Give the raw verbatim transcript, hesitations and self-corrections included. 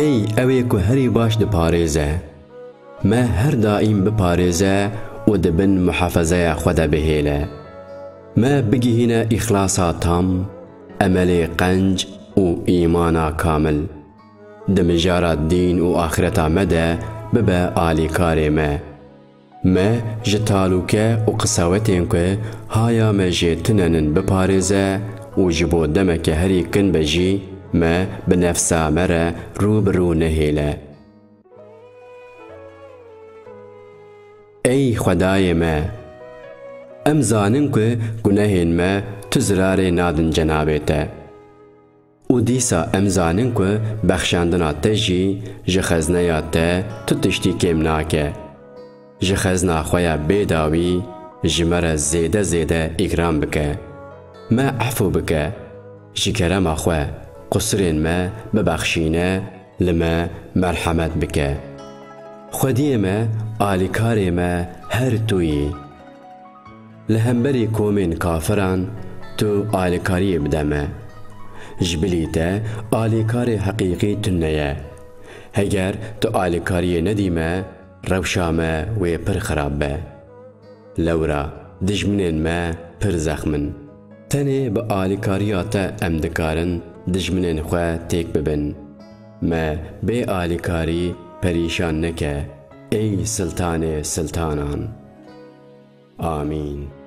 Ey ew ê ku herî baş diparêze, me her daîm biparêze û di bin muhafezeya xwe de bihêle. Me bigihîne îxlasa tam, emelê qenc û îmana kamil. Di mijara dîn û axireta me de bibe alîkarê me. Me ji talûke û qisawetên ku haya me jê tunenin biparêze û ji bo demeke herî kin be jî me bi nefsa me re rû bi rû nehêle. Ey Xwedayê me! Em zanin ku gunehên me tu zirarê nadin cenabê te. Û dîsa em zanin ku bexşandina te jî ji xezneya te tu tiştî kêm nake. Ji xezna xwe ya bêdawî ji me re zêde zêde îkram bike. Me efû bike. Ji kerema xwe qusirên me bibexşîne, li me merhemet bike. Xwediyê me, alîkarê me her tu yî. Li hemberî komên kafiran tu alîkariyê bide me. Ji bilî te alîkarê heqîqî tune ye. Heger tu alîkariyê nedî me, rewşa me wê pir xirab be. Lewra dijminên me pir zexm in. Tenê bi alîkariya te em dikarin dijminên xwe têk bibin. Me bê alîkarî perîşan neke, ey Siltanê siltanan. Amîn.